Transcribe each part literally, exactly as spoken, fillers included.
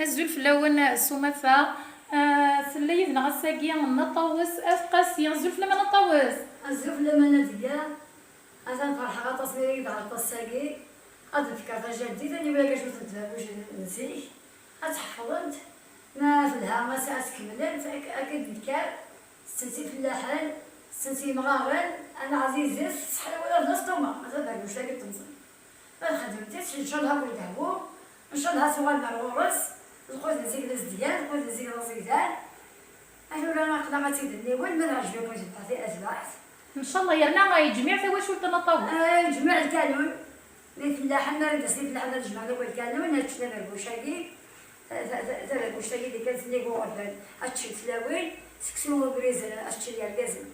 Azul fell-awen s umata. Ah, tella yid-neɣ ass-agi Nna Ṭawes At Qasi. Azul fell-am a Nna Ṭawes. Azul fell-am a Nadya. Atan ferḥeɣ aṭas mi ara yi-d-tɛerḍeḍ ass-agi. Ad d-nefkeɣ tajaddit, aniwer-agi cwiṭ n tbeɛbucin n zik, ad tt-ḥefḍent, ma telha ad tt-, ad tt-kemmlent, ak-, akken d-nekker, tetten-tt ifellaḥen, tetten-tt yimɣaren, anaɛziz-is, tṣeḥḥa wala d lesṭuma, ma tabeɛbuct-agi n temẓi. Ma txedmemt-tt, ncallah ad wen-tehwu, ncallah ad tuɣalem ar ɣur-s, lqut n zik d azedgan, lqut n zik d aẓidan. A tura aql-aɣ ad tt-id-nniwel, ma teɛjeb-iken tebɛet i atbaɛt. Ncallah yerna yejmiɛ tawacult a Nna Ṭawes. Ah, yejmiɛ lkanun. D ifellaḥen, mi ara d-asen ifellaḥen ad jemɛen akk lkanun, ad ččen taberbuct-agi, ta-, ta-, ta-, taberbuct-agi d kan tennig uɣerfan. Ad ččen tlawin, seksu ubrid, ad ččen yergazen.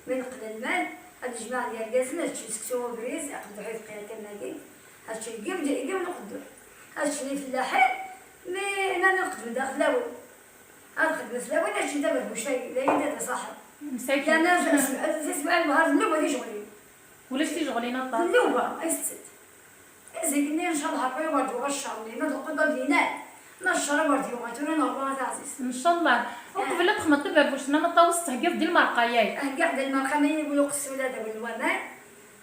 Mi neqqen lmal, ad jemɛen yergazen, ad ččen seksu ubrid, aqedduḥ i teqqin kan-agi. Ad ččen yiwen, yiwen uqedduḥ. Ad ččen ifellaḥen, mi, ma nqedmen daɣ tlawin. Ad xedmen tlawin, ad ččen taberbuct-agi, d ayen d asaḥen. Msakit. Yerna zizwa lbehar d nnuba tijeɣlin. Ulac tijeɣlin aṭas. D nnuba ay tettett. Zik-nni, ncallah, Ṛebbi ur d-yuɣal cceṛ-nni, ma d lqudra d linan. Ma d cceṛ ur d-yuɣal, tura neɣ ṛuḥ a taɛzizt. Ncallah. Uqbel ad texmeḍ taberbuct-nni a Nna Ṭawes, tettheggiḍ-d i lmerqa-yagi. Heggiɣ-d lmerqa, ma yewwi uqessul ad awin waman.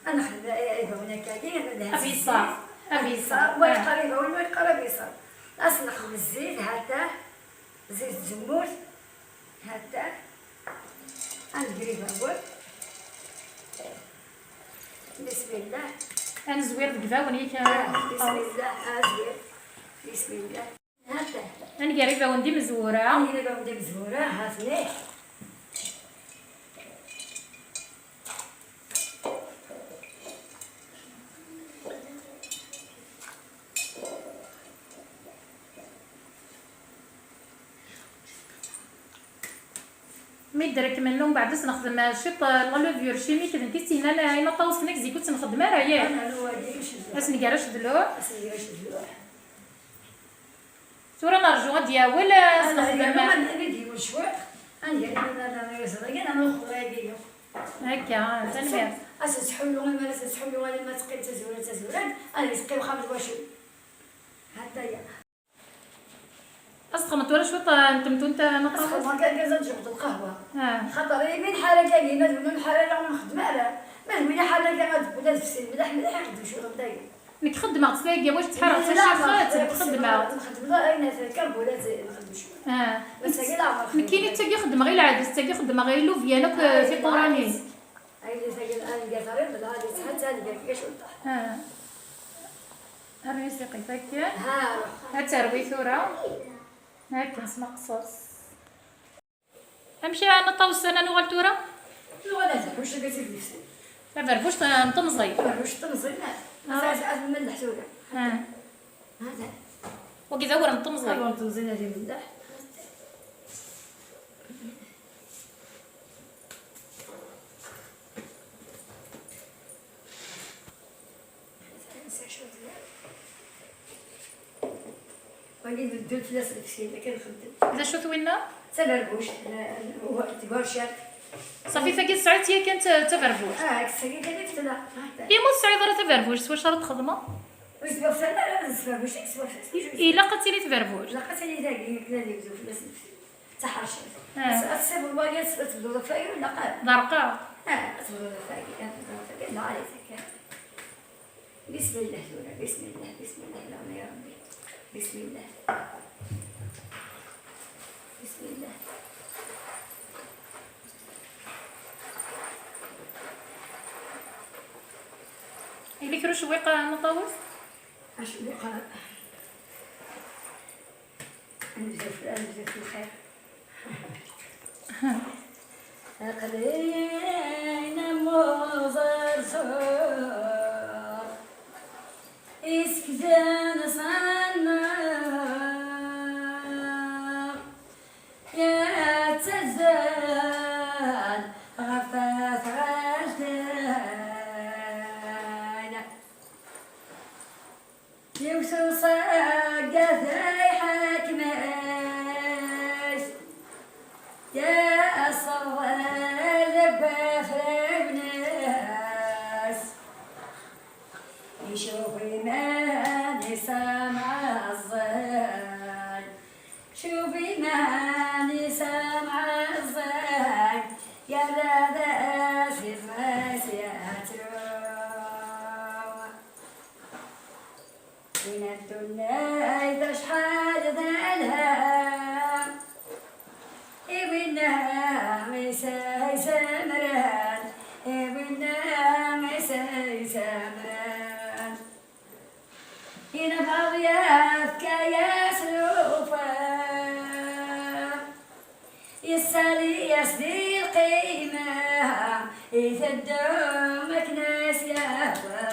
Ad nexdem ibawen akkagi, ad nehz abiṣar. Abiṣar. Abiṣar. Wa yeqqar ibawen, wa yeqqar abiṣar. Ad s-nexdem zzit, ha-t-ah. Zzit tzemmurt. Ha-t-ah. Ad nger ibawen. Bismillah. Ad nezwir deg ibawen yak. Ah, bismillah. Ah, zwir. Bismillah. Ha-t-ah. Ad nger ibawen d imezwura. Ad nger ibawen d imezwura, ha-ten-ah. Mi d-rekmen, umbeɛd ad s-nexdem ciṭ n la levure chimique, d nekk i s-yennan ayen aṭawes-nni zik ur tt-nxeddem ara, yak. Ad s-nger acedluḥ. Tura nerǧu ad d-yawel, ad s-nexdem. Ad d-yawel cwiṭ, ad nger iman-nneɣ, ad nexdem ayagi. Akka, tanemmirt. Ad s-nettḥullu, imi ara s-nettḥullu alamma teqqim d tazurant, tazurant, ad teqqim xaṭ lwacul. Ha-t-aya. Ad s-texmeḍ tura cwiṭ n temtunt, a Nna Ṭawes? Ad s-xedmeɣ kan, kan ad tjebdeḍ lqahwa. Ah. Xaṭer imi nḥar akka, imi d win ur nḥar ara ur nxeddem ara. Ma d win iḥaren akka, ad d-wwin ad fsin mliḥ, mliḥ, ixeddem cwiṭ n tagi. Nekk xeddmeɣ-tt tagi, wac ttḥareɣ d tacixet, nekk xeddmeɣ. Nxeddem ayen akka, wala nxeddem cwiṭ. Ah. Nekkini d tagi xeddmeɣ i lɛades, d tagi xeddmeɣ i lubyan akk tiquranin. Ay, di tagi, anga tariḍ, la, di tḥatta, anga tga cwiṭ. Ah. Rnu siqit akka. Ha. Ad terwi tura. Akka, s meqṣas. Amek ara neṭṭaw ussan-a nuɣal tura? Nuɣal ad nḥucc akka d nefsi. Taberbuct n temẓi. Taberbuct n temẓi, ah. Ad, ad nmelleḥ tura. Ah. Hada. Wagi d awren n temẓi. Awren n temẓi, ad imelleḥ. Wagi d ddel fell-as lefsil, akken nxeddem. D acu-t winna? D taberbuct, eh, tgercert. Ṣafi, tagi tesɛiḍ-tt yakan d taberbuct? Ah, tagi kan i tefla. Imi ur tesɛiḍ ara taberbuct, s wacu ara txedmeḍ? Ur s-d-wafsan ara, d taberbuct i s-wafsan. Ilaq ad tili tberbuct. Ilaq ad tili tagi, akken ad yebdu fell-as lefsil. D taḥercawt. Ah. Ad, ad tessiweḍ wagi, ad, ad tebduḍ ɣef wagi, ilaq ad. D arqaq. Ah, ad tebduḍ ɣef wagi, ad tebduḍ ɣef wagi, neɣ ad itekka. Bismillah tura, bismillah, bismillah, Ilahna ya Rebbi. Bismillah. Bismillah. Yella kra ucewwiq, a Nna Ṭawes? Acewwiq. Nebda f-, nebda f lxir. Aql-in am uẓerẓur isekden ṣanna, yettazzal ɣef tɣaltin. Yiwet uṣaggat ay ḥakmet, yesserḍel deg wafriwen-is. Icuff iman-is am aẓẓal. Cub iman-is am ɛeẓẓag, yerra d asif-is yettru. Yenna-d ddunit acḥal d alha, i winna i s-isemren, i winna i s-isemren. Yenna baḍ yefka-yas lufan, yessali-yas di lqima, iteddu akken as-yehwa.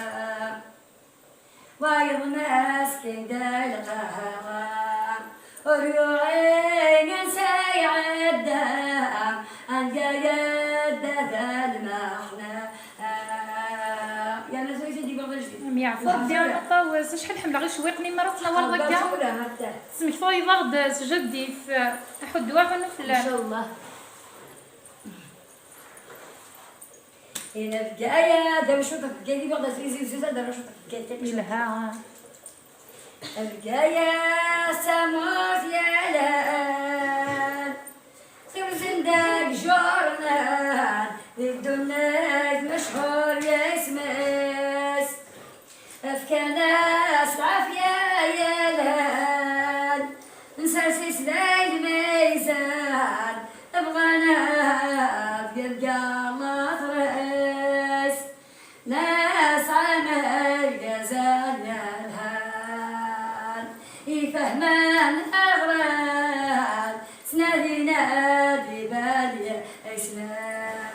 Wayeḍ meskin d lqahwa, ur yuɣin ansa iɛedda, anga yedda d lmeḥna. Yerna tura i d-yewweḍ ajdid. Am yeɛfu Rebbi, a Ṭawes, acḥal ḥemmleɣ icewwiqen-im mi ara tnawareḍ akka. Tura, ha-t-a. Tesmektayeḍ-aɣ-d s jeddi-t, aḥuddu aɛunu fell-am. Incallah. Ina Bgayet, d amcum ɣef Bgayet, i bɣiɣ ad azul izi, izi, ad ara cum ɣef Bgayet, kan. Yelha. Bgayet, tamurt yelhan, tewzen deg jurnan, di ddunit mechur yisem-is. Fkan-as lɛafya yelhan, nsers-is di lmizan, bɣan ad yerga later-is. Nesɛa argaz yelhan, ifehmen aɣran, ttnadin ad ibali isem-is.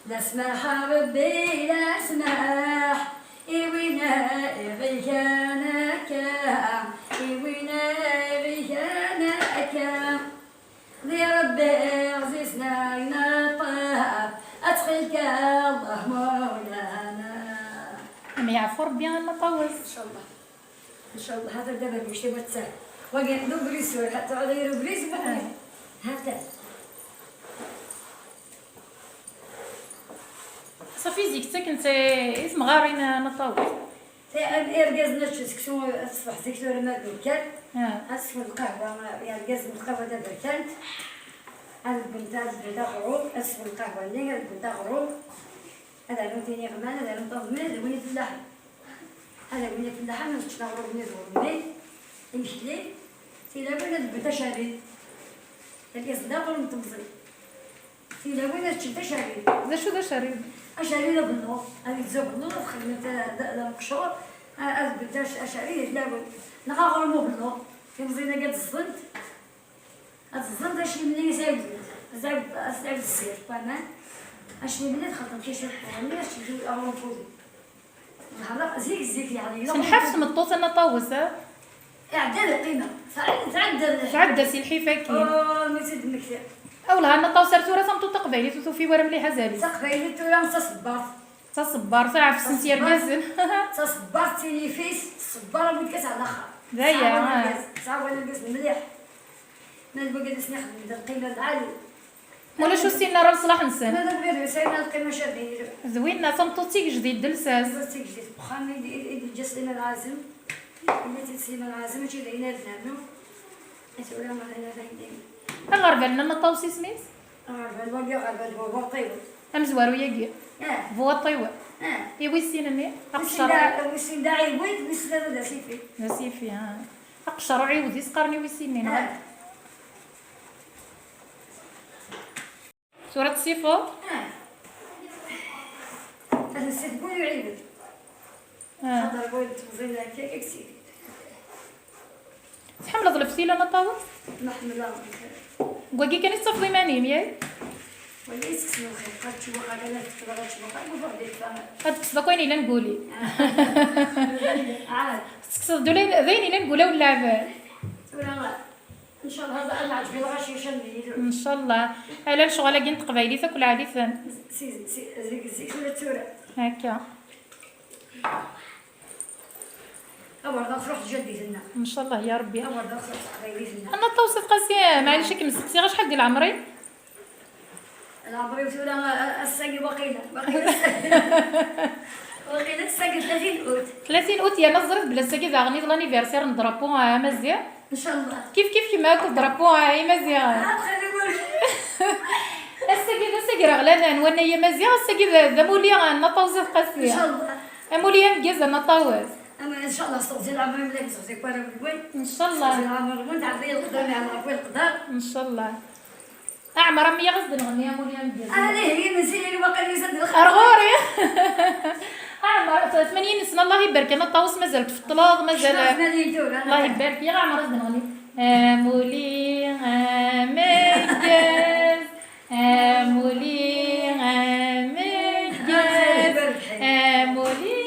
La smaḥ a Rebbi, la smaḥ, i win i ɣ-igan akka, i win i ɣ-igan akka. Di Rebbi ɛzizen ay neṭṭaf, ttxil-k Allah Mawlana. Am yeɛfu Rebbi, a Nna Ṭawes. Incallah. Incallah, hata daba mektab atta. Wagi d ubrid tura, ḥatta ɣer ubrid, ah. Hata. Ṣafi zik ttaken-tt i temɣarin, a Nna Ṭawes. Irgazen ad ččen seksu ṣṣbeḥ zik tura ma d-ukan. Ah. Ad swen lqahwa, irgazen lqahwa taberkant. Ad wwent, ad wwent aɣrum, ad swen lqahwa-nni, ad wwent aɣrum. Ad rnun tiniɣman, ad rnun taẓmin, ad wwin ifellaḥen. Ad awin ifellaḥen, ad ččen aɣrum-nni d uɣrum-nni, imekli, tilawin ad wwent acarid. Irgazen d aɣrum n temẓi. Tilawin ad ččent acarid. D acu d acarid? Acarid d abelluḍ, ad yezzu abelluḍ, ad xedment, eh, d, d aqecur, eh, ad wwent ac-, acarid i tlawin. Neɣ aɣrum ubelluḍ, timẓin-agi ad ẓẓent. Ad ẓẓent acimni i s-ɛiwdent, ad s-ɛiwd, ad s-ɛiwd zzir n waman, acimni ad xelṭent kra cwiṭ n waman, ad s-tebdu aɣrum n wudi. Nehṛeɣ zik, zik, yeɛni, ilaq. Tenḥaf tmeṭṭut, a Nna Ṭawes, ah? Iɛedda di lqima. Tɛedda, tɛedda. Tɛedda si lḥif-agi. Oh, mi tt-id-mmektiɣ. Awleh, a Nna Ṭawes, ar tura tameṭṭut taqbaylit ur tufi wara mliḥ azal-is. Taqbaylit tura d taṣebbart. D taṣebbart, ɛefsen-tt yergazen. D taṣebbart, d tinifis, tṣebber am wid kas ɛla axxam. D aya, tesɛa win ah. Irgazen, tesɛa win irgazen mliḥ. Ma d wigad i sen-ixedmen d lqima lɛali. Ma ulac ur ssinen ara leṣlaḥ-nsen. Ma d abrid ur sɛin ara lqima cabin. D winna, tameṭṭut d tigejdit d lsas. Tameṭṭut d tigejdit. Deg uxxam i d, i d, i d-yeǧǧa Sliman Ɛazem. Yella-tt-id Sliman Ɛazem, mačči d ayen ara d-nernu. Tura ma d ayen ara d-nernu. Aɣerbal-nni, a Nna Ṭawes, isem-is? Aɣerbal, wagi aɣerbal bu waṭṭiwen. Amezwaru-yagi? Ah. Bu waṭṭiwen. Ah. I wis sin-nni? Wis sin d a-, wis sin d aɛiwed, wis tlata d asifi. D asifi, ah. Aqeccer uɛiwed i s-qqaren i wis sin-nni, neɣ? Ah. Tura ad tessifeḍ? Ah. Ad nessifeḍ bu uɛiwed. Ah. Xaṭer bu temẓin akka, akka, akka. Tḥemmleḍ leftil, a Nna Ṭawes? Ma ḥemmleɣ. Deg wagi kan i tettafeḍ iman-im, yak? Wagi i tekkseḍ lxir, ad tcewweq, ad tfeḍ, ad tcewweq, ad tfeḍ, ad tfeḍ. Ad tekkseḍ akk ayen yellan deg wul-im. Ah. Tettekkseḍ-d ula d ayen yellan deg ulawen n leɛbad. Tura, ncallah, ad, ad nɛǧeb i lɣaci, ucan d yilun. Ncallah. Ala lecɣal-agi n teqbaylit akk lɛali-ten. Si, si, zik, zik, tura, tura. Akka. Awer d truḥ tjaddit-nneɣ. Ncallah ya Rebbi. Awer d truḥ teqbaylit-nneɣ. A Nna Ṭawes At Qasi, maɛlic ad kem-sseqsiɣ, acḥal di leɛmer-im? Leɛmer-iw tura, a-, ass-agi waqila, waqila. Waqila ass-agi d tlatin août. Tlatin août, yerna teẓriḍ belli ass-agi daɣen i d l'anniversaire n drapeau, ah, amaziɣ. Ncallah. Kif kif kemm akk drapeau, ah, imaziɣen. Ah, xali wal. Ass-agi d ass agraɣlan n wannay amaziɣ, ass-agi d, d amulli n Naṭawes At Qasi. Ncallah. Amulli ameggaz a Naṭawes. Ama ncallah s teɣzi lɛamar mlak s teɣzi kwara win. Ncallah. S teɣzi lɛamar win, tɛeddi lqedar, neɛma ɣef lqedar. Ncallah. Aɛmer, am yiɣ as-d-nɣenni amulli ameggaz. Ala, hi, mazal waqil yusa-d lxir. Ar ɣur-i. Aɛmer, tmanyin n ssna, Allah ibarek, a Naṭawes, mazal tfeṭṭleḍ, mazal. Cna tmanyin tura, Allah ibarek, yiɣ Aɛmer as-d-nɣenni. Amulli ameggaz, amulli ameggaz, amulli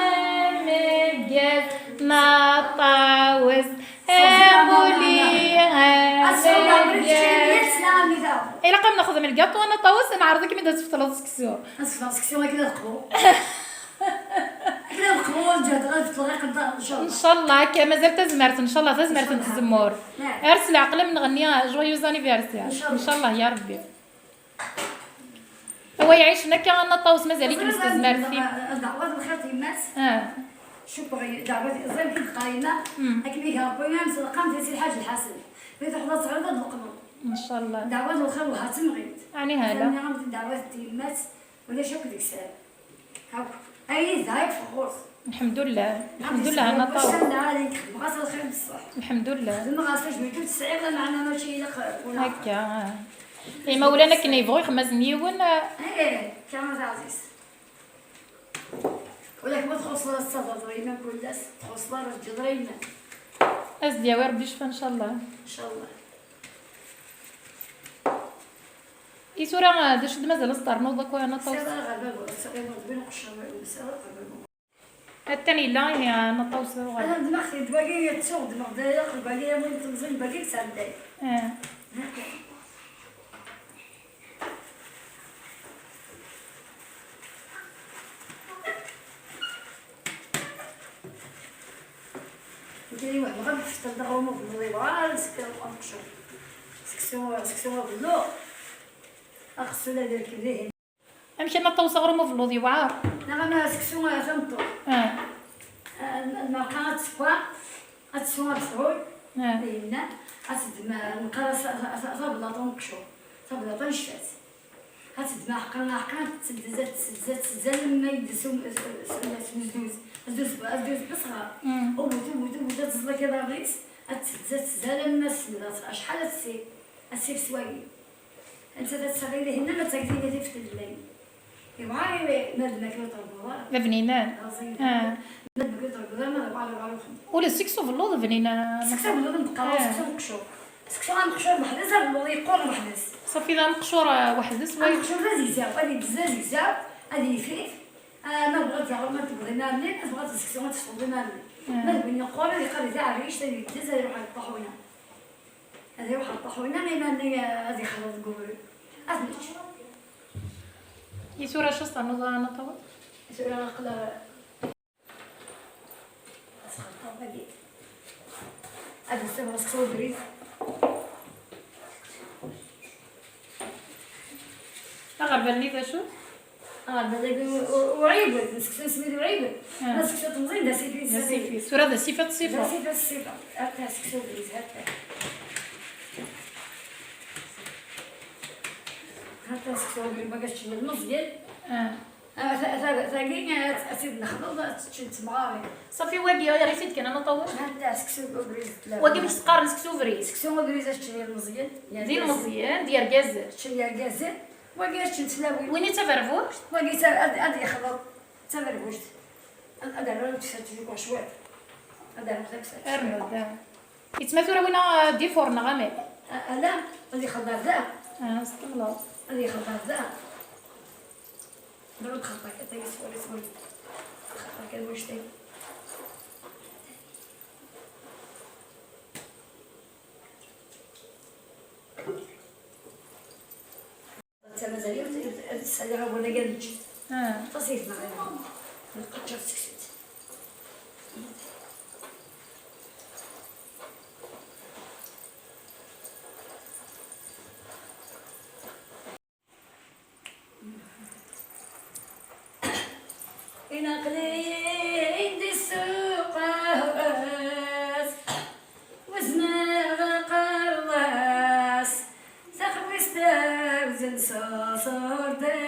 ameggaz, Naṭawes. Amulli ameggaz. Ilaq ad nexdem lgaṭu a Naṭawes, neɛreḍ akken ad tfetleḍ seksu. Ad tfetleḍ seksu akken ad qbu. Akken ad qbu, ad ǧehdeɣ, ad fetleɣ iqenṭaren, ncallah. Ncallah, akka, mazal tazmert, ncallah, tazmert n tzemmurt. Ar s leɛqel am nɣenni joyeux anniversaire. Ncallah. Ncallah, ya Rebbi. Awa iɛicen akka a Naṭawes, mazal-ikem s tezmert-im. Dɛwa d lxir d yemma-s. Ah. Cukkeɣ dɛwa d iẓẓan i d-teqqar yemma. Mm. Akken i gar Ṛebbi, am tleqqam di Si Lḥaǧ Lḥasen. Mi truḥeḍ ad teɣriḍ ad tleqqmeḍ. Ncallah. Dɛwa d lxir, wah, d temɣiwt. Ɛni hala? Dɛwa d yemma-s, ulac akk deg-s. Akk. Ayen yezha yeffeɣ ɣur-s. Lḥemdullah. Lḥemdullah a Naṭawes. Lḥemdullah. Xedmeɣ-as lxir bessah. Lḥemdullah. Xedmeɣ-as tajmilt ur tesɛiḍ lameɛna, mačči ilaq ula. Akka, ah. Imawlan akken yebɣu yexmazen yiwen, ah. Eh, kama taɛzizt. Ulamek ma txuṣṣeḍ ara tettadreḍ iman kul ass, txuṣṣeḍ ara teǧǧeḍ ara iman. Ad s-d-yawi Rebbi ccfa, ncallah. Ncallah. I tura, d acu d-mazal ad s-ternuḍ akk a Naṭawes? Siɣ ara ɣer baba, siɣ ara ɣer baba, siɣ ara ɣer baba, siɣ ara ɣer baba. Atan yella ihi a Naṭawes uɣal. Ana xedmeɣ-t-id wagi, ttuɣ xedmeɣ-d aya, wagi, win temẓin, wagi, sɛedday. Ah. Nekk ad iwehmeɣ ad fetleɣ aɣrum ubelluḍ, yewɛer seksu aqeccuṛ. Seksu, seksu ubelluḍ. Axeṣṣu la d-irkeb dihin. Amek a Naṭawes, aɣrum ubelluḍ yewɛer? Neɣ ama seksu, ah, tameṭṭut. Ah. Ah, lmerqa ad tsekwa, ad tessu abesrul, ah, dinna, ad teddem, ah, nqar-as ta-, ta-, ta-, tablaṭa n uqeccuṛ, tablaṭa n ccfat. Ad teddem aḥeqqan, aḥeqqan, ad tseddez, ad tseddez, ad tseddez, alamma yeddes um-, s-, s-, s-, uzduz, azduz, azduz n lesɣar. Mm. Ubud, ubud, ubud, ad teẓẓel akka iḍarren-is, ad tseddez, ad tseddez, alamma tesmed, ad, acḥal ad tessir, ad tessir s wagi. Anta ad tsaɣ idihin, ma d tagdin ad iftel fell-am. Yewɛer i madam akken ur tṛebbuḍ ara. D abninan. Rẓin. Ah. Madam akken ur tṛebbuḍ ara, ma d awɛer, awɛer uxemmem. Ula d seksu belluḍ bninan. Seksu belluḍ ndeqqar, ah, seksu meqcur. Seksu ameqcur weḥd-s, abelluḍ yeqqur weḥd-s. Safi d ameqcur, ah, weḥd-s, wa. Ameqcur d azegzaw, ad yeddez d azegzaw, ad yifif. Ah, ma tebɣiḍ ad taɣeḍ, ma tebɣiḍ imarnen, ma tebɣiḍ seksu, ad tesfeḍ imarnen. Ah. Ma d win yeqquren, ad yeqqar di taɛrict, ad yeddez, ad iruḥ ɣer ṭṭaḥuna. Ad iruḥ ɣer ṭaḥuna, iman-nni ad ixleḍ deg ubrid. Ad nečč. I tura acu s-ternuḍ a Naṭawes? I tura aql-, ad sxelṭeɣ dagi. Ad nessabɣes s ubrid. Aɣerbal-nni d acu? Aɣerbal-agi u-, u-, uɛibed, seksu n smid uɛibed. Ah. Ma seksu temẓin d asifi. D asifi. Tura d asifi ad t-ssiffeɣ. D asifi ad t-ssiffeɣ. Hatta seksu ubrid, hatta. Hatta seksu ubrid, ma gastš lmeẓyen. Ah. Ah, ta-, ta-, tagi, ah, ad tt-id-nexleḍ, ad tt-ččen temɣarin. Safi, wagi ɣir-it-id kan a Naṭawes. Hatta seksu ubrid. Wagi mi s-qqaren seksu ubrid. Seksu ubrid ad ččen yilmeẓyen. D ilmeẓyen, d yergazen. Ččen yergazen. Wagi ad ččen tlawin. Win i d taberbuct? Wagi ta-, ad, ad yexleḍ d taberbuct. Ad, ad rreɣ takessart deg cwiṭ. Ad rreɣ takessart cwiṭ. Armed, ah. Yettma tura wina, ah, d ifur neɣ amek? Ah, ala, ad yexleḍ ar da. Ah, s temleḍ. Ad yexleḍ ar da. ضرب خطك، أنت يسوي، يسوي. خطك المشتي. أنت مازال يوم تسألي غير ولا قال لك. آه. تصير معايا. نقطع سكسيت. Aql-iyi di ssuq Aɛwas, wezneɣ aqerwas, taxwist tawzen s uṣurdi.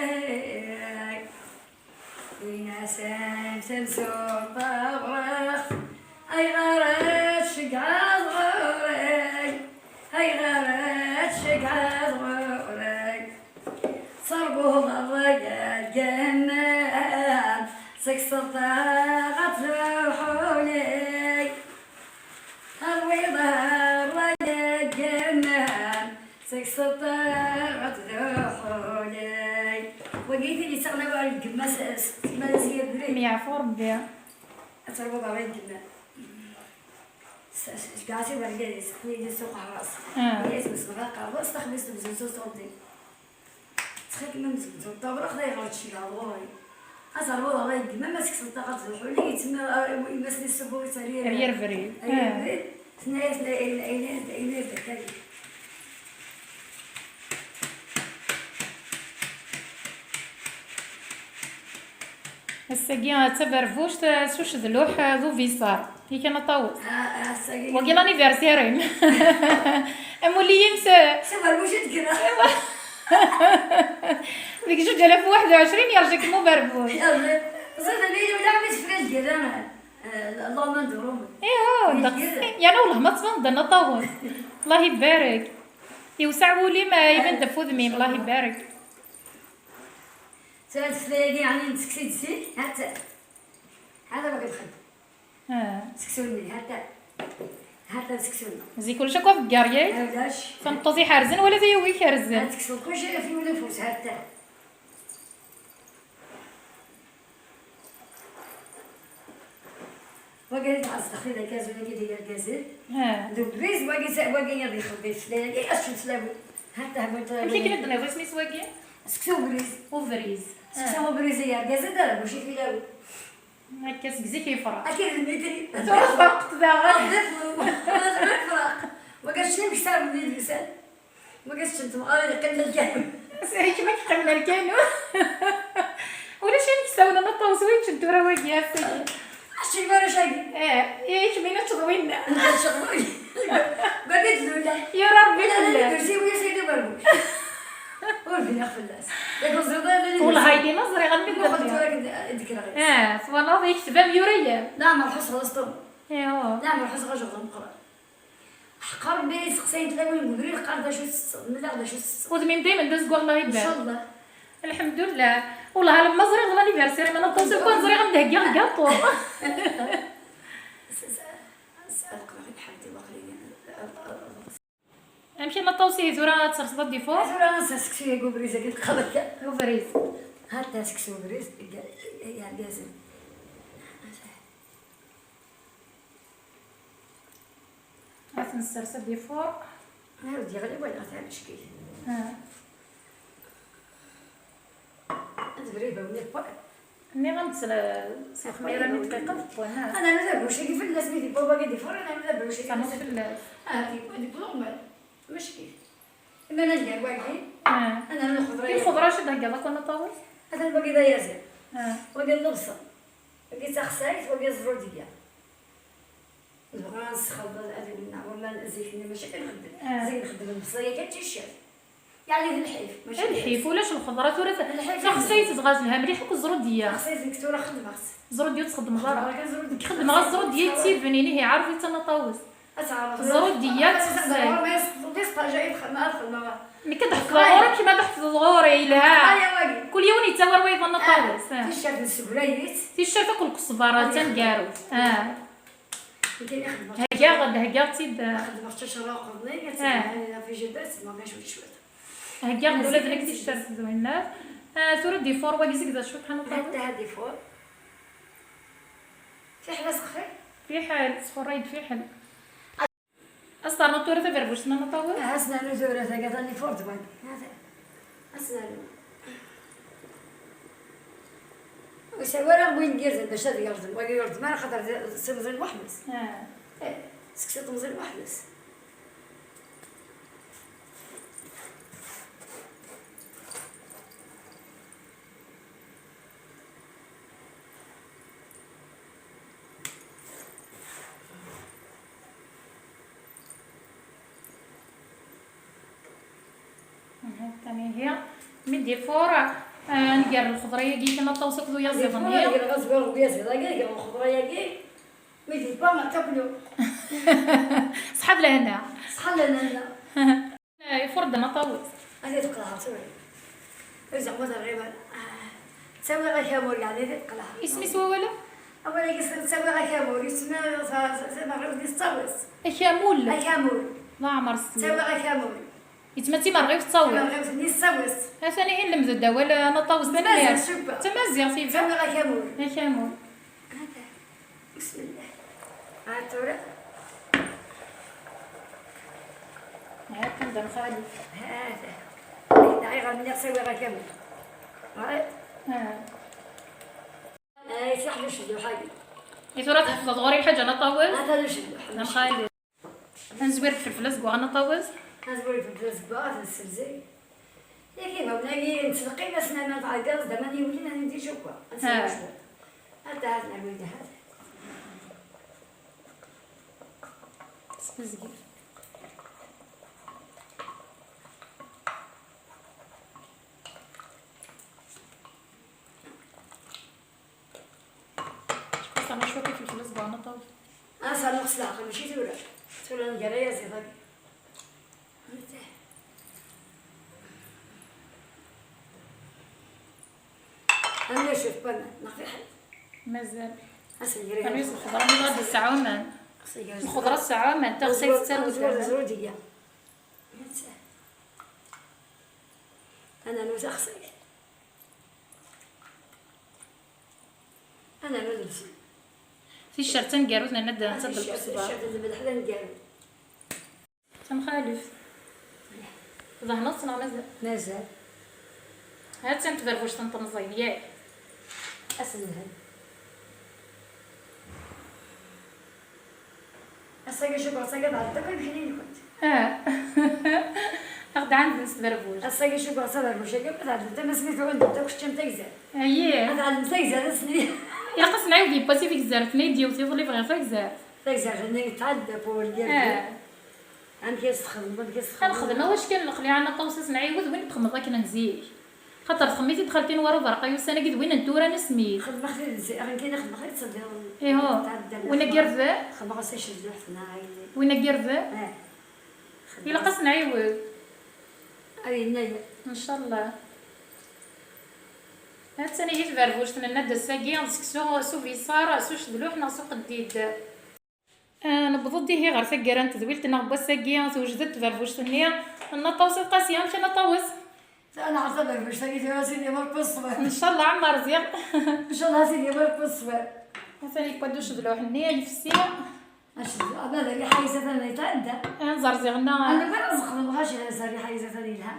Ini-as, ay tamsurt tawraɣt, ayɣer ad tceggɛeḍ ɣur-i? Ayɣer ad tceggɛeḍ ɣur-i? Terbuḍ ṛṛay deg aman, tekseḍ taɣaṭ d uḥuli. Terwiḍ ṛṛay deg aman, tekseḍ taɣaṭ d uḥuli. Wagi i t-id-yettaɣen awal deg yemma-s, s tmara-s i abrid. Myeɛfu Rebbi. Ad terbuḍ ṛṛay deg aman. S-, s-, seg ɛasi bergaz, yili s uqehwas. Ah. Yili s-, s-, aqerwas, taxbizt n usensu s uṣurdi. Ttxil-k, ma mzegzeɣ ṭṭabla, xdayɣer tcegɛeḍ ɣur-i. Ad terbuḍ ɣur-i deg yemma, ma tekseḍ taɣaṭ d uḥuli, yettemma, ah, imassen-is s ubbu, yettali ar yir brid. Ar yir brid. Tenna-yas, ayen, ayen, ayen, ayen, ayen, Ass-agi d taberbuct, s ucedluḥ d ubiṣar. Yakan a Ṭawes? Ah, ah, ass-agi. Wagi d l'anniversaire-im. Amulli-im s... S uberbuc i d-kkreɣ. Deg zuǧ alaf u waḥed u ɛecrin yerǧa-kem uberbuc. Yerǧa. Ẓid, mi yella mi tefka lgirra, eh, l'Allemagne de Rome. Iho, ddeqs. Yerna wellah ma tbaneḍ-d a Ṭawes. Allah ibarek. Yewseɛ wul-im, eh, iban-d ɣef wudem-im. Allah ibarek. Tura lfetla-agi, yeɛni, nettekkes-itt zik, ha-tt-an. Hada ma k-nxeddem. Ah. Seksu-nni, ha-t-an. Ha-t-an seksu-nni. Zik ulac akk afeggar, yak? Ah, ulac. Tameṭṭut iḥerzen wala tayew ikerzen. Ha, tekkseḍ kulci ɣef yiwen ufus, ha-t-an. Wagi ad tɛasseḍ dexil argaz, wagi d argaz. Ha. D ubrid, wagi s-, wagi ad ixeddem fell-ak, ad teččem fell-awen. Ha-t-an, ha-t-an. Amek akken i d-tenniḍ isem-is wagi? Seksu ubrid. Ubrid. Seksu ubrid i argaz, ad ara buci fell-awen. Akka seg zik yefreḥ. Akka d Dimitri. Tura tferqeḍ daɣen. Ɣezzif, ɣezzif, ɣezzif. Wagi ad teččem ksawen n yidlisen. Ma kečč n temɣer yeqqim lkanun. Kem i yeqqimen lkanun. Ulac ayen yessawnen aṭas win ččen tura wagi ass-agi. Acu ma ulac agi? Eh, i kemm i neččeḍ winna. Neččeḍ winna. Bagi d lula. Yura Rebbi fell-as. Kursi wi sidi berbuc. Ur bniɣ fell-as. Yak ur ẓriɣ ara. Wellah ay d-ima ẓriɣ am. Muqel tura d-, d-kkreɣ. Eh, twalaḍ yekteb am yura-yam. Leɛmer ḥusseɣ d asṭum. Leɛmer ḥusseɣ ajeɣ d ameqqran. Ḥeqq Rebbi, seqsayen tlawin deg ubrid, qqar d acu tettetteḍ, mel-aɣ d acu tettetteḍ. Udem-im daymen d azeggaɣ, Allah ibarek. Ncallah. Lḥemdullah. Wellah alamma ẓriɣ d l'anniversaire-im, ma naqus kan ẓriɣ am d-heggiɣ gaṭu. S-, s-, s-, aql-aɣ i lḥal di waqlin. Amek a Ṭawes, ihi tura ad terseḍ adifuṛ? Tura ad nserseɣ seksu-agi ubrid-agi, teqqareḍ kan. Ubrid. Ha-t-a seksu ubrid, i, i, i, yergazen. Ad t-nessers ad d-ifuṛ. Ur d-yeɣli wala, ata ameckil. Ah. Ad bri ibawen iṭṭan. Nniɣ-am-d s la-, s lexmira-nni dqiqa teṭṭan, ah. Ad nernu tabrewct-agi fell-as, mi d-yewwa wagi d-ifuṛ, ad nernu tabrewct-agi fell-as. Ah, d-yewwa, d-yewwa normal. Mačči kif. Iman ad gar wagi, ah, ad nernu lxeḍra. I lxeḍra acu d-theggaḍ akk a Ṭawes? Atan wagi d ayaziḍ. Ah. Wagi d lebṣel. Wagi d taxsayt, wagi d ẓrudiyya. Nebɣa ad nessexdem, ad, ad, wamma zik-nni mačči kan nxeddem. Ah. Zik nxeddem lbṣel kan d ticcert. Yeɛni d lḥif, mačči d lḥif, ulac lxeḍra tura ta-, d lḥif. Taxsayt dɣa telha mliḥ akk ẓrudiyya. Taxsayt nekk tura xeddmeɣ-tt. Ẓrudiyya ur txeddmeḍ ara. Xeddmeɣ kan ẓrudiyya. Nekk xeddmeɣ ẓrudiyya yettibnin, ihi ɛreḍ-itt a Ṭawes. Ad teɛreḍ. Ẓrudiyya ad teqsay. Nekk ad ḥefḍeɣ ɣur-k, kemm ad ḥefḍeḍ ɣur-i, yelha. Kul yiwen yettawar wayeḍ a Ṭawes. Ah. Ticcert nessegray-itt. Ticcert akk lkesbar taneggarut. Ah. Heggaɣ-d, heggaɣ-tt-id. Xedmeɣ-tt acraq uqeḍni, ad tt-id-, ɣef ijibat, ad tt-id-, cwiṭ. Heggaɣ-d ula d nekk ticcert d winna. Ah, tura difuṛ wagi zik d acu kan. Hatta difuṛ. Fiḥel asexfi? Fiḥel, sxurray-d fiḥel. Ad s-ternuḍ tura taberbuct-nni a Ṭawes? Ah, ad s-nernu tura taga tanifuṛt wagi. Ad s-nernu. Ur yesɛi ara win n yirden bac ad yerẓem. Wagi ur yerẓem ara, xaṭer d, d timẓin weḥd-s. Ah. Eh, seksu timẓin weḥd-s. Amihi, mi d-ifuṛ, ah, nger lxeḍra-yagi kan aṭas akked uyaziḍ-nni. Nger azwir n uyaziḍ-agi, nger lxeḍra-yagi, mi d-ifuṛ, taklu. Ṣṣeḥa d lehna. Ṣṣeḥa d lehna. Ah, ifuṛ-d Nna Ṭawes. Ad t-id-qelɛeɣ tura. Ur zeɛma terɣiban. Ah, ttawiɣ-ak amur, yeɛni ad t-id-qelɛeɣ. Isem-is wawal-a? Awal-agi s-, ttawiɣ-ak amur, yesma, sa-, sa-, sa-, Akamul. Akamul. Leɛmer sliɣ. Ttawiɣ-ak amur. Yetma d timerɣiwt tettawiḍ. Timerɣiwt-nni tettawiḍ. Atan ihi nlemd-d awal, a Nna Ṭawes, tanemmirt. Tamaziɣt, super. D tamaziɣt, iban. Ttawiɣ-ak amur. Akamul. Hada. Bismillah. Ha tura. Ha kan d amxalef. Hada. Dɛiɣ-am-nni ttawiɣ-ak amur. Right? Ah. Ay, saḥ d ucedduḥ-agi. I tura tḥefḍeḍ ɣur-i lḥaǧa a Nna Ṭawes? Ata d ucedduḥ. Amxalef. Ad nezwir ifelfel azeggaɣ a Nna Ṭawes. Ad nezwir ifelfel azeggaɣ, ad t-nessebzeg. Yak ibawen-agi nettleqqim-asen aman tɛeggeḍ-d aman yewlin ad indi cukwa. Ad nsew cwiṭ. Ata ad nɛawen dah. Sbezgir. Xas ɛni cwiṭ ifelfel azeggaɣ a Nna Ṭawes? Ah, sɛan nnqes leɛqel, mačči tura. Tura ngar ayaziḍ-agi. Ana cuf pas, neɣ fiḥel. Mazal. Asen-ger. Terwiz lxeḍra mi ad tesɛa aman. Asen-ger. Lxeḍra tesɛa aman, taɣsa tettarew-d aman. Zrudiya. Ana nus axsay. Ana nus. Ticcert taneggarut, nenna-d netta d lqesba. Ticcert, ticcert d lmelḥ d aneggaru. Tamxalef. Tdehneḍ-tt neɣ mazal? Mazal. Ha-tt-an tberbuct n temẓin, yak? Ass lhem. Ass-agi cukkeɣ-tt-agi tɛedda akk imekli-nkent. Ah. Ad ɣ-d-ɛanden s tberbuct. Ass-agi cukkeɣ-tt aberbuc-agi akk tɛedda, am asmi tɛuddemt akk teččamt agzar. Ayi. Ad tɛellem tagzart ass-nni. Ilaq ad s-nɛiwed yewwas i tegzart-nni i d-yewwet iḍelli bɣiɣ tagzart. Tagzart-nni tɛedda, Paul, yerdi. Ah. Amek i s-txedmeḍ, amek i s-txedmeḍ? Ad nexdem awackan n leqliɛ n Nna Ṭawes, ad s-nɛiwed win i txedmeḍ akken n zik. Xaṭer txemmem-it-id xalti Newwara Uberqa ussan-agi d win n tura n asmi. Xedmeɣ-t-id zik, akken i xedmeɣ-t id tteddiɣ. Iho. Tɛedda win-agi yerden? Xedmeɣ-as acedduḥ tenna ayen. Win-agi yerden? Eh. Ilaq ad s-nɛiwed. Ay yennayer. Ncallah. Ha-tt-an ihi tberbuct, nenna-d ass-agi d seksu s ubiṣar, s ucedluḥ neɣ s uqeddid. Ah, newweḍ-d ihi ɣer taggara n tedwilt-nneɣ n wass-agi, tewjed-d tberbuct-nni. Nna Ṭawes At Qasi, amek a Nna Ṭawes? Taneɣ taberbuct-agi tura a Sidi Rebbi ṣṣber. Ncallah, ɛemmer ziɣ. Ncallah a Sidi Rebbi ṣṣber. Atan yewwa-d ucedluḥ-nni, yefsi. Acedluḥ, ama d rriḥa-is atan yetɛedda. Ah, nẓer ziɣ nna. Ana ma nxedmeɣ acedluḥ, rriḥa-is atan yelha.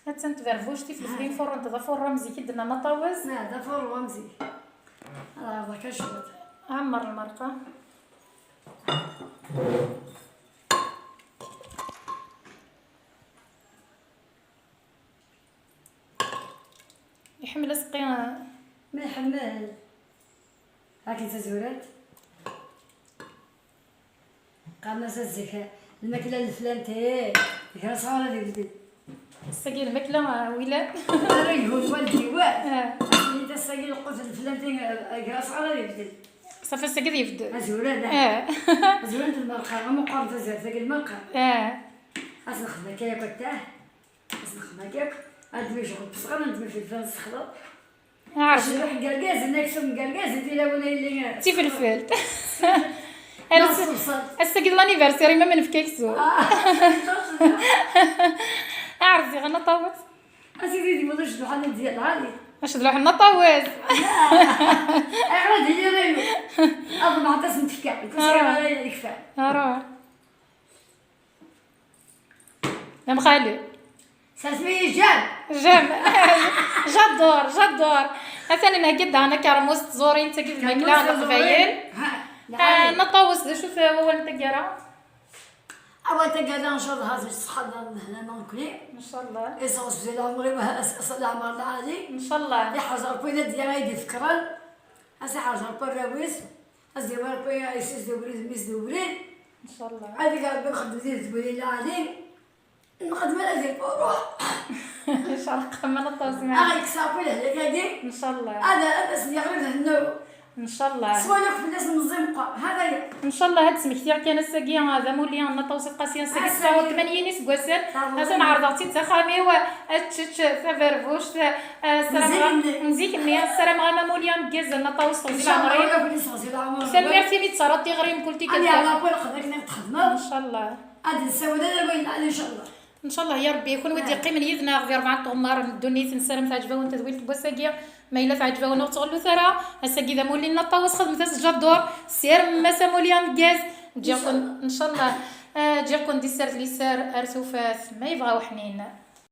Attan tberbuct, ifelfel fuṛent, d afuṛ am zik i d-nnan a Ṭawes. Ah, d afuṛ am zik. Ad ɛerḍeɣ kan cwiṭ. Ɛemmer lmerqa. Iḥemmel aseqqi. Ma iḥemmel. Akken tazurant. Qqaren-as zik lmakla n leflanti, ger asɣar ad ibeddel. Ass-agi lmakla, ah, wilan. Ara yehun waldi wa. Ah. Ass-agi lqut n leflanti, ah, ger asɣar ad ibeddel. Safi ass-agi ad yebdel. Azuran, ah. Ah. Azuran d lmerqa, ameqqran tazart-agi lmerqa. Ah. Ad nexdem akka yakk attah. Ad nexdem akka yakk. Ad d-tmejɣed ttesɣar, ad d-tmejɣed ifelfel, ad nessexleḍ. Ɛerf. Acedluḥ n yergazen, aksum n yergazen, tilawin ay yelli. D tifelfelt. Ass-agi d l'anniversaire, ma nefka aksum. Ah. Ɛerf ziɣ a Nna Ṭawes. A sidi, d yiwet acedluḥ n Dya Lɛali. Acedluḥ n Nna Ṭawes. Ayɣer ad d-yini ayen? Ad ḍemɛent ad sen-tefka. Ara. Ara. Am xali. Sasmi jam. Jam. J'adore, j'adore. Atan nheggi-d daɣen akermus d tẓurin, d tagi d lmakla n Leqbayel. Ha, ah, Nna Ṭawes, d acu-t wawal n taggara? Awal n taggara, ncallah, ad ṣṣeḥḥa d lehna nekkni. Ncallah. Iseɣ sdi leɛmer-iw, s-, s-, leɛmer lɛali. Ncallah. Iḥrez Rebbi d Dya ay d-ifekkren. Ad s-iḥrez Rebbi arraw-is. Ad s-d-yawi Rebbi ayes-is d ubrid, mmi-s d ubrid. Ncallah. Ad ig Rebbi nxeddem di tedwilin lɛali. Nqeddem ala di lfuruḥ. Ncallah qamma neṭṭawes maɛa. Aɣ-yekkes Ṛebbi lehlak-agi. Ncallah. Ad, ad as-d-yeɣli lehna. Ncallah. Swalaɣ fell-as meẓẓi meqqar. Hada ya. Ncallah ad d-smektiɣ kan ass-agi d amulli n Nna Ṭawes Qasi ass-agi tesɛa u tmanyin iseggasen. Atan ɛerḍeɣ-tt-id s axxam-iw, ad tečč taberbuct. Ssarameɣ n zik-nni, ssarameɣ-am amulli ameggaz a Nna Ṭawes teɣzi leɛmer-im. Tanemmirt imi d-terraḍ tiɣri mkul tikkelt. Ncallah. Ad nessawel ala wayen lɛali, ncallah. Ncallah ya Rebbi, kunwi d-yeqqimen yid-neɣ di rebɛa n tɣemmar n ddunit, nessaram teɛǧeb-awen tedwilt n wass-agi. Ma yella teɛǧeb-awen, ur ttɣellut ara. Ass-agi d amulli n Nna Ṭawes, xedmet-as jaddur, sirmem-as amulli ameggaz. Ǧǧiɣ-ken, ncallah, eh, ǧǧiɣ-ken di sser d liser ar tufat, ma yebɣa uḥnin.